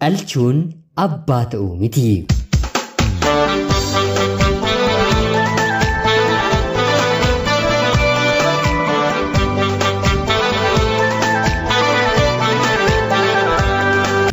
Dhalchuun abbaa ta'uu miti.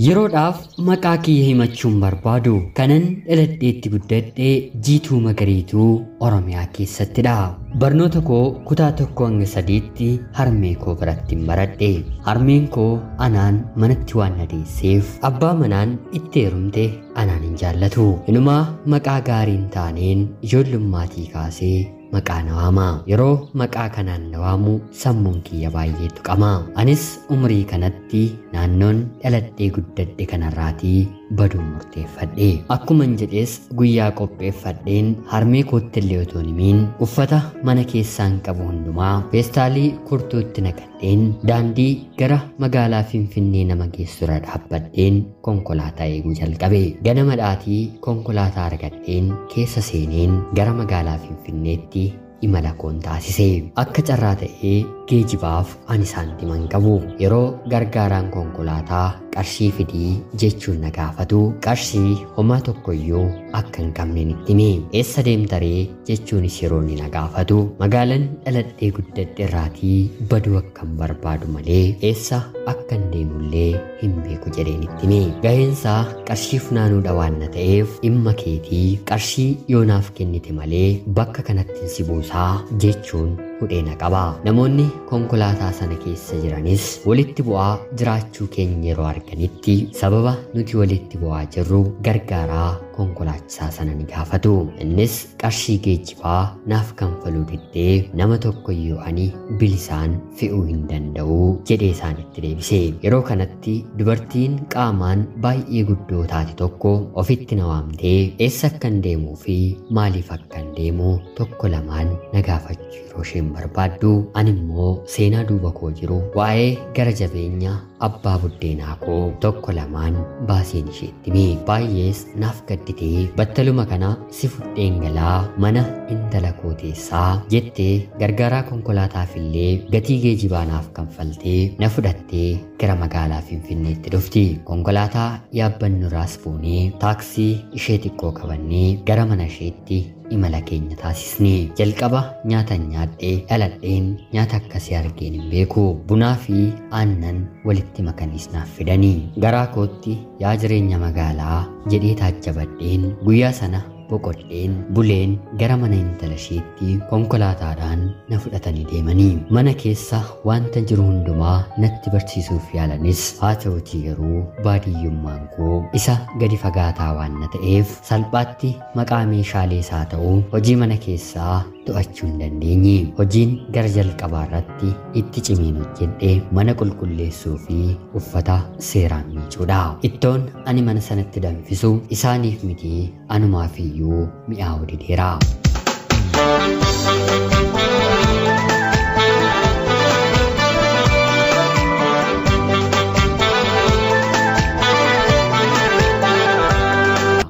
Yeroodhaaf maqaa kiyya himachuun barbaadu kanan dhaladheetti guddadhee Jiituu Magariituu Oromiyaa keessattidha. Barnoota koo kutaa 1 hanga 3tti harmee koo biratti baradhe. Harmeen koo anaan manatti waan na deesseef abbaa manaan itti heerumte anaan hin jaallatu. Inumaa maqaa gaariin taaneen ijoollummaatii kaasee maqaa na waama. Yeroo maqaa kanaan na waamu sammuun kiyya baay'ee tuqama. Anis umurii kanatti naannoon dhaladhee guddadhe kanarraatii baduun murteeffadhe. Akkuman jedhees guyyaa qopheeffadheen harmee kootti illee otoo hin himiin uffata mana keessaan qabu hundumaa feestaalii kurtuutti naqadheen daandii gara magaalaa Finfinnee nama geessurra dhaabbadheen konkolaataa eeguu jalqabe. Ganama dhaatii konkolaataa argadheen keessa seeneen gara magaalaa Finfinneetti imala koon taasise. Akka carraa ta'ee geejibaaf ani saantima hin qabu. Yeroo gargaaraan konkolaataa qarshii fidii jechuun na gaafatu qarshii homaa tokkoyyuu akka hin qabne itti hime. Eessa deemta ree jechuunis yeroo inni na gaafatu magaalaan dhaladhee guddadhe irraatii baduu akkan barbaadu malee eessa akkan deemullee hin beeku jedheen itti hime. Gaheensaa qarshii funaanuudha waan na ta'eef dhimma keetii qarshii yoonaaf kennite malee bakka kanatti si buusaa jechuun hudhee na qaba. Namoonni konkolaataa sana keessa jiranis walitti bu'aa jiraachuu keenya yeroo arganitti sababa nuti walitti bu'aa jirru gargaaraa konkolaachisaa sana ni gaafatu. Innis qarshii geejjibaa naaf kanfaluu diddee nama tokkoyyuu ani bilisaan fe'uu hin danda'u jedhee isaanitti deebise. Yeroo kanatti dubartiin qaamaan baay'ee guddoo taate tokko ofitti na waamtee eessa akkan deemuu fi maaliif akkan deemu tokko lamaan na gaafachuu yeroo isheen barbaaddu ani immoo seenaa duuba koo jiru waa'ee gara jabeenya abbaa buddeenaa koo tokko lamaan baaseen isheetti hime. Baay'ees naaf gadditee battaluma kana si fudheen galaa mana intala koo teessaa jettee gargaaraa konkolaataaf illee gatii geejibaa naaf kanfaltee na fudhattee gara magaalaa Finfinneetti dhufti. Konkolaataa yaabbannurraas fuunee taaksii ishee xiqqoo qabannee gara mana isheetti imala keenya taasisne. Jalqaba nyaata nyaadhee dhaladheen nyaata akkasii argeen hin beeku. Bunaa fi aannan walitti makaniis naaf fidanii. Garaa kootti yaa jireenya magaalaa jedhee taajjabadheen guyyaa sana boqodheen buleen gara mana intala isheetti konkolaataadhaan na fudhatanii deemanii. Mana keessa wanta jiru hundumaa natti barsiisuuf yaalanis haa ta'utii garuu baadiyyummaan koo isa gadi fagaataa waan na ta'eef salphaatti maqaa meeshaalee isaa ta'u hojii mana keessaa to'achuu hin dandeenye. Hojiin gara jalqabaa irratti itti cimeen hojjedhe mana qulqulleessuu fi uffata seeraan miicuudha. Ittoon ani mana sanatti danfisu isaaniif miti anumaaf iyyuu mi'aawu dideera.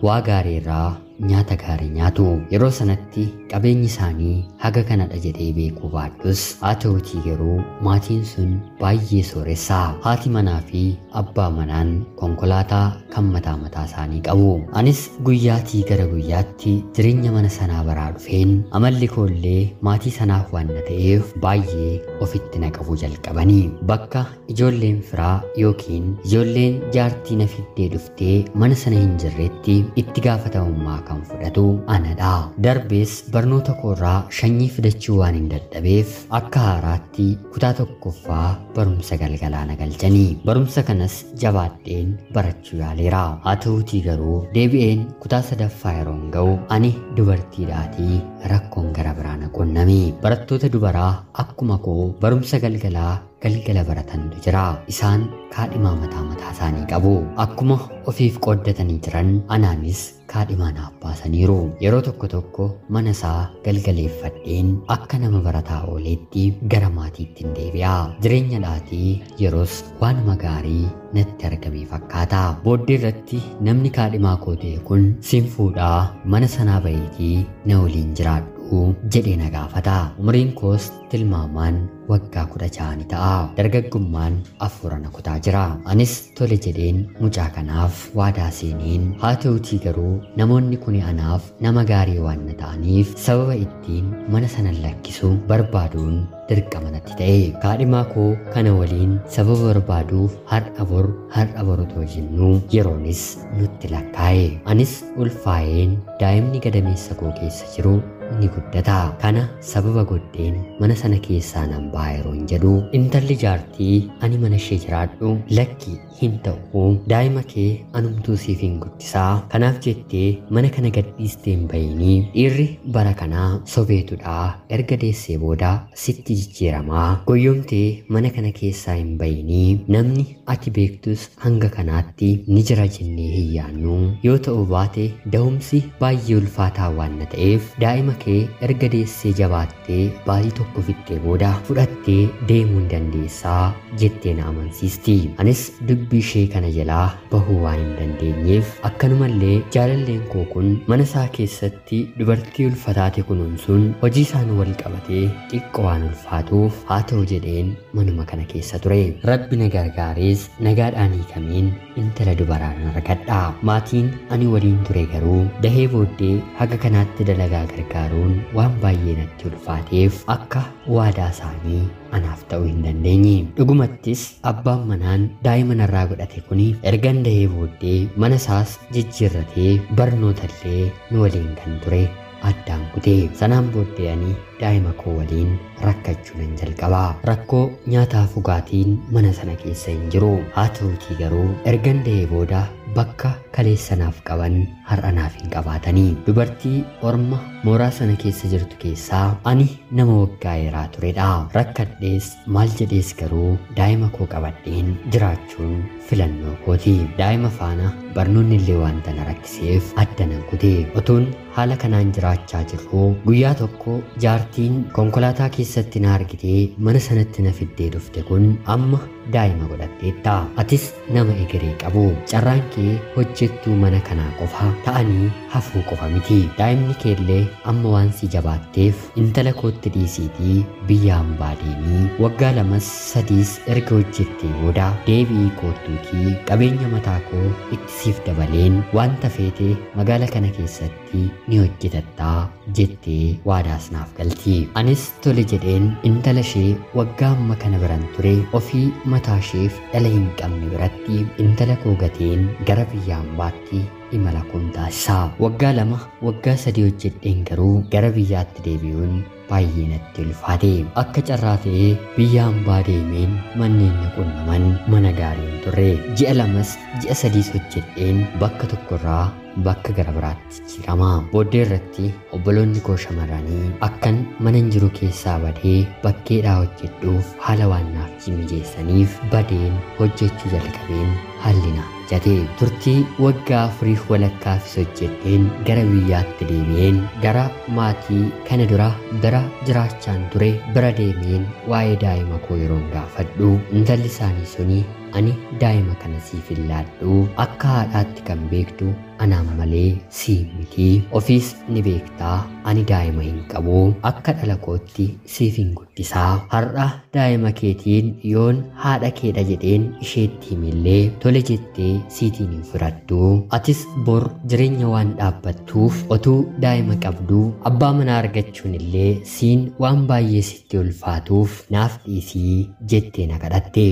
Waa gaarii irraa nyaata gaarii nyaatu. Yeroo sanatti qabeenyi isaanii haga kanadha jedhee beekuu baadhus haa ta'utii garuu maatiin sun baay'ee sooressaa. Haati manaa fi abbaa manaan konkolaataa kan mataa mataa isaanii qabu. Anis guyyaatii gara guyyaatti jireenya mana sanaa baraa dhufeen amalli koollee maatii sanaaf waan na ta'eef baay'ee ofitti na qabuu jalqabanii. Bakka ijoolleen firaa yookiin ijoolleen jaartii na fiddee dhuftee mana sana hin jirretti itti gaafatamummaa kan fudhatu anadha. Darbees barnoota koorraa shanyii fidachuu waan hin dadhabeef akka haaraatti kutaa tokkoffaa barumsa galgalaa na galchanii. Barumsa kanas jabaadheen barachuu yaaleera. Haa ta'utii garuu deebi'een kutaa sadaffaa yeroon ga'u ani dubartiidhaatii rakkoon gara biraa na qunname. Barattoota dubaraa akkuma koo barumsa galgalaa galgala baratantu jira. Isaan kaadhimaa mataa mataa isaanii qabu. Akkuma ofiif qooddatanii jiran anaanis kaadhimaa naaf baasaniiru. Yeroo tokko tokko mana isaa galgaleeffadheen akka nama barataa ooleetti gara maatiitti hin deebi'a. Jireenya dhaatii yeroos waanuma gaarii natti argame fakkaata. Booddee irratti namni kaadhimaa koo ta'e kun sin fuudhaa mana sanaa baheetii na waliin jiraadhu godhu jedhee na gaafata. Umriin koos tilmaamaan waggaa 16 ni ta'a. Dargaggummaan afuura na kutaa jira. Anis tole jedheen mucaa kanaaf waadaa seeneen, haa ta'utii garuu namoonni kun anaaf nama gaarii waan na ta'aniif sababa ittiin mana sana lakkisu barbaaduun dirqama natti ta'e. Kaadhimaa koo kana waliin sababa barbaaduuf har'a bor har'a bor otoo jennuu yeroonis nutti lakkaa'e. Anis ulfaa'een daa'imni gadameessa koo keessa jiru ni guddata. Kana sababa godheen mana sana keessaa nan ba'a yeroon jedhu intalli jaartii ani mana ishee jiraadhu lakki hin ta'u, daa'ima kee anumtuu siif hin guddisaa, kanaaf jettee mana kana gadhiistee hin bayinii, dhiirri bara kanaa sobeetudhaa, erga deessee booda sitti jijjiiramaa, goyyomtee mana kana keessaa hin bayinii, namni ati beektus hanga kanaatti ni jira jennee hin yaannu, yoo ta'u baate da'umsi baay'ee ulfaataa waan na ta'eef daa'ima kee erga deessee jabaattee baatii tokko fixxee booda fudhattee deemuu hin dandeessaa jettee na amansiisti. Anis dubbii ishee kana jalaa bahuu waan hin dandeenyeef akkanumallee jaalalleen koo kun mana isaa keessatti dubartii ulfataate kunuunsuun hojii isaan wal qabatee xiqqoo waan ulfaatuuf haa ta'u jedheen manuma kana keessa ture. Rabbi na gargaarees nagaadhaan hiikameen intala dubaraan argadha. Maatiin ani waliin ture garuu dahee booddee haga kanaatti dalagaa gargaaruun waan baay'ee natti ulfaateef akka waadaa isaanii anaaf ta'uu hin dandeenye. Dhugumattis abbaan manaan daa'ima narraa godhate kuni ergan dahee booddee mana isaas jijjiirratee barnootallee nu waliin kan ture addaan kutee. Sanaan booddee ani daa'ima koo waliin rakkachuu nan jalqaba. Rakkoo nyaataaf dhugaatiin mana sana keessa hin jiru. Haa ta'utii garuu ergan dahee booda bakka kaleessanaaf qaban har'anaaf hin qabaatanii. Dubartii orma mooraa sana keessa jirtu keessaa ani nama waggaa dheeraa turedha. Rakkadhees maal jedhees garuu daa'ima koo qabadheen jiraachuun filannoo kooti. Daa'ima faana barnoonni illee wanta na rakkiseef adda nan kute. Otuun haala kanaan jiraachaa jirru guyyaa tokko jaartiin konkolaataa keessatti na argitee mana sanatti na fiddee dhufte kun amma daa'ima godhatteetta. Atis nama egeree qabu. Carraan kee hojjettuu mana kanaa qofa ta'anii hafuu qofa miti. Daa'imni kee illee amma waan si jabaatteef intala kootti dhiisiitii biyya hambaa deemii waggaa 2 3 erga hojjettee booda deebi'ii koottuutii qabeenya mataa koo itti siif dabaleen wanta feete magaala kana keessatti ni hojjetattaa jettee waadaas naaf galti. Anis tole jedheen intala ishee waggaa amma kana biran ture ofii mataa isheef dhala hin qabne biratti intala koo gateen gara biyya hambaatti imala koon taasisaa. Waggaa 2 waggaa 3 hojjedheen garuu gara biyyaatti deebi'uun baay'ee natti ulfaate. Akka carraa ta'ee biyya hambaa deemeen manneen na qunnaman mana gaarii hin turre. Ji'a 2 ji'a 3 hojjedheen bakka tokkorraa bakka gara biraatti jijjiirama. Booddee irratti obboloonni koo shamarranii akkan mana hin jiru keessaa badee bakkeedhaa hojjedhuuf haala waan naaf mijeessaniif badeen hojjechuu jalqabeen haalli naaf mijate. Turtii waggaa 4 walakkaafis hojjedheen gara biyyaatti deebi'een gara maatii kana dura bira jiraachaan ture bira deemeen waa'ee daa'ima koo yeroon gaafadhu intalli isaanii suni ani daa'ima kana siif hin laadhu, akka haadhaatti kan beektu anaan malee sii miti, ofiis ni beektaa ani daa'ima hin qabu, akka dhala kootti siif hin guddisaa, har'a daa'ima keetiin yoon haadha keedha jedheen isheetti himillee tole jettee siitiin hin fudhattu, atis bor jireenya waan dhaabbattuuf otuu daa'ima qabduu abbaa manaa argachuun illee siin waan baay'ee sitti ulfaatuuf naaf dhiisii jettee na kadhatte.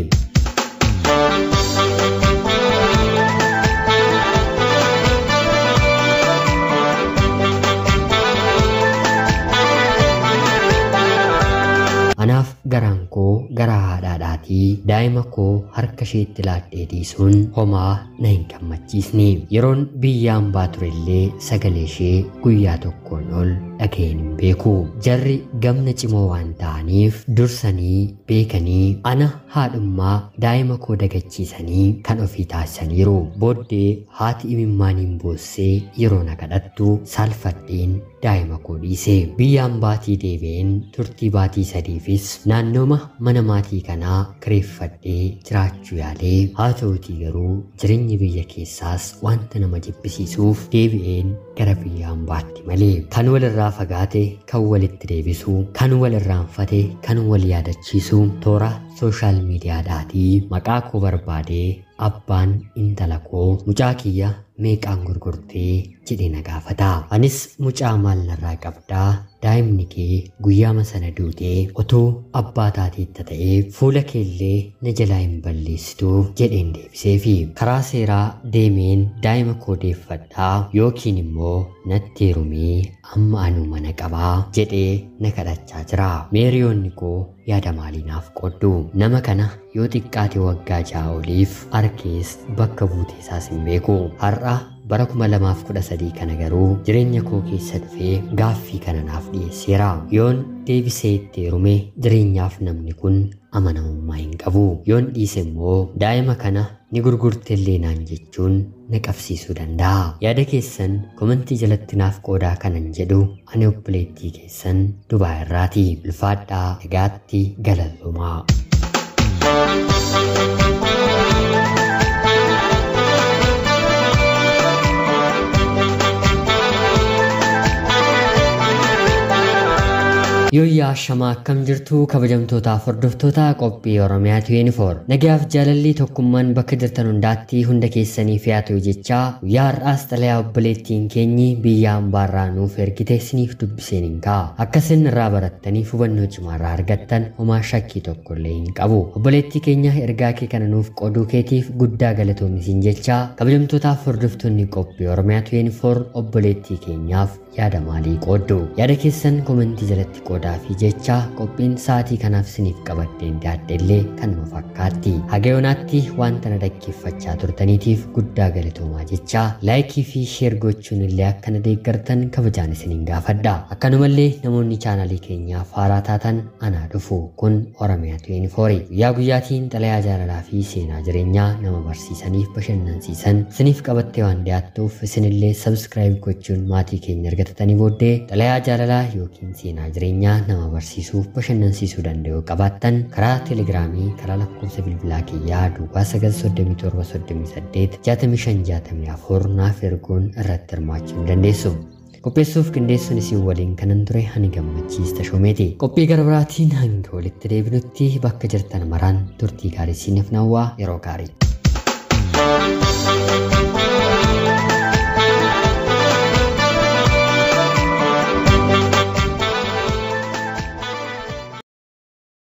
Anaaf garaan koo gara haadhaadhaatii daa'ima koo harka isheetti laadhee dhiisuun homaa na hin gammachiisne. Yeroon biyya hambaa turellee sagalee ishee guyyaa tokkoon ol dhaga'een hin beeku. Jarri gamna cimoo waan ta'aniif dursanii beekanii ana haadhummaa daa'ima koo dagachiisanii kan ofii taasisaniiru. Booddee haati imimmaaniin boossee yeroo na kadhattu saalfadheen daa'ima koo dhiise. Biyya hambaatii deebi'een turtii baatii 3fis naannooma mana maatii kanaa kireeffadhe. tolfadhee jiraachuu yaalee, haa ta'uutii garuu jireenyi biyya keessaas wanta nama jibbisiisuuf deebi'een gara biyya hambaatti malee. Kan walirraa fagaate kan walitti deebisu, kan walirraanfate kan wal yaadachiisu toora sooshaal miidiyaadhaatii maqaa koo barbaadee abbaan intala koo mucaa kiyya meeqaan gurgurtee jedhee na gaafata. Anis mucaa maal narraa qabdaa? Daa'imni kee guyyaama sana duutee otoo abbaa taateetta ta'ee fuula keellee na jalaa hin balleessitu jedheen deebiseefi. Karaa seeraa deemeen daa'ima koo deeffadhaa yookiin immoo natti heerumii amma anuu mana qabaa jedhee na kadhachaa jira. Meeriyoonni koo yaada maalii naaf qooddu? Nama kana yoo xiqqaate waggaa 6 oliif arkees bakka buutee isaas hin beeku. Har'a bara 2013 kana garuu jireenya koo keessa dhufee gaaffii kana naaf dhiyeesseera. Yoon deebisee itti heerume jireenyaaf namni kun amanamummaa hin qabu. Yoon dhiise immoo daa'ima kana ni gurgurtellee naan jechuun na qabsiisuu danda'a. Yaada keessan komentii jalatti naaf qoodaa kanan jedhu ani obboleettii keessan Dubaa irraati. Ulfaadhaa, nagaatti, galatoomaa. Yooyyaa shamaa akkam jirtu kabajamtootaaf hordoftoota qophii Oromiyaa 24. Nagayaaf jaalalli tokkummaan bakka jirtan hundaatti hunda keessaniif haa ta'u jechaa guyyaa har'aas xalayaa obboleettiin keenyi biyya hambaarraa nuuf ergite isiniif dubbiseen hin ka'a. Akka isin irraa barattaniif hubannoo cimaarraa argattan homaa shakkii tokko illee hin qabu. Obboleettii keenya ergaa kee kana nuuf qooduu keetiif guddaa galatoomi jechaa kabajamtootaaf hordoftoonni qophii Oromiyaa 24 obboleettii keenyaaf yaada maalii qooddu? Yaada keessan komentii jalatti qoodaa fi jecha qophiin sa'aatii kanaaf isiniif qabadheen dhiyaadhe illee kanuma fakkaatti. Haga yoonaatti wanta na dhaggeeffachaa turtaniitiif guddaa galatoomaa jecha laayikii fi sheer gochuun illee akka na deeggartan kabajaan isiniin gaafadha. Akkanumallee namoonni chaanalii keenyaaf haaraa taatan anaa dhufu kun Oromiyaa 24. Guyyaa guyyaatiin xalayaa jaalalaa fi seenaa jireenyaa nama barsiisaniif bashannansiisan isiniif qabattee waan dhiyaattuuf isinillee sabskiraayib gochuun maatii keenya argatatanii booddee xalayaa jaalalaa yookiin seenaa jireenyaa nama barsiisuuf bashannansiisuu danda'u qabaattan karaa teelegiraamii karaa lakkoofsa bilbilaa kiyyaa duwwaa 937 38 65 64 naaf erguun irratti hirmaachuu ni dandeessu. Qopheessuuf qindeessuun isin waliin kanan ture ani Gammachiis Tashoomeeti. Qophii gara biraatiin hanga walitti deebinutti bakka jirtan maraan turtii gaarii isiniif nawwaa yeroo gaarii.